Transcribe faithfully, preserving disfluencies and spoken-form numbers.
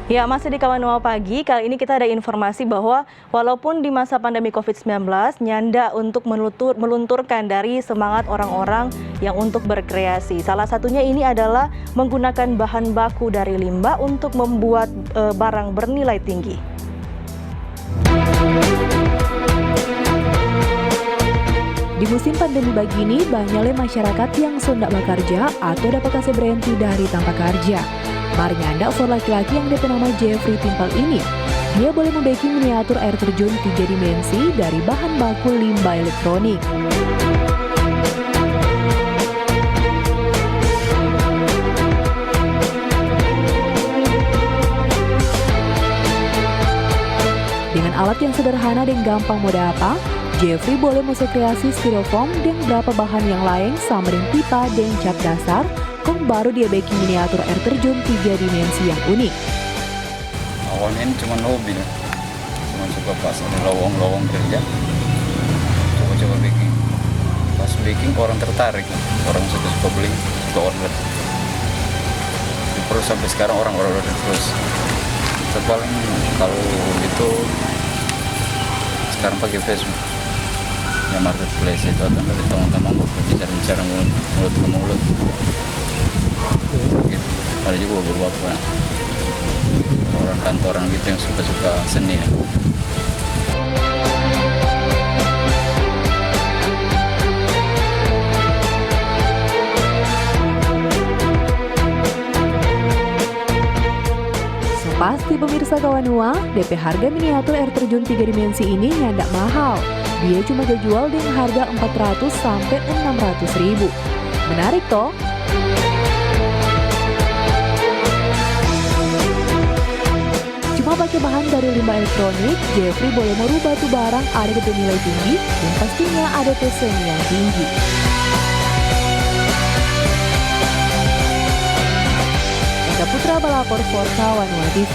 Ya, masih di Kawan Now Pagi, kali ini kita ada informasi bahwa walaupun di masa pandemi covid sembilan belas, nyanda untuk melutur-, melunturkan dari semangat orang-orang yang untuk berkreasi. Salah satunya ini adalah menggunakan bahan baku dari limbah untuk membuat, eh, barang bernilai tinggi. Di musim pandemi bagini, banya lei masyarakat yang so nda bakarja atau dapa kase brenti dari tampa karja. Mar nyanda for laki-laki yang de pe nama Jeffrey Timpal ini. Dia bole mo beking miniatur aer terjun tiga dimensi dari bahan baku limbah elektronik. Dengan alat yang sederhana deng gampang mo dapa, Jeffrey bole mo se kreasi styrofoam deng brapa bahan yang laeng sama deng pipa deng cat dasar, kong baru dia beking miniatur aer terjun tiga dimensi yang unik. Awalnya ini cuma hobi, ya. Cuma suka pas ada lowong-lowong kerja, coba-coba beking. Pas beking, orang tertarik, orang suka-suka beli, suka order. Terus sampai sekarang orang order terus. Terus paling kalau itu sekarang pakai Facebook. Ya, marketplace itu, atau dari teman-teman bicara-bicara mulut, mulut ke mulut. Gitu. Ada juga beberapa orang kantoran gitu yang suka-suka seni, ya. So pasti pemirsa Kawanua, de pe harga miniatur aer terjun tiga dimensi ini nyanda mahal. Dia cuma ja jual deng harga empat ratus sampe enam ratus ribu. Menarik to? Cuma pake bahan dari limbah elektronik, Jeffrey bole mo rubah tu barang ada de pe nilai tinggi, deng pastinya ada pe seni yang tinggi. Eka Putra balapor for Kawanua T V.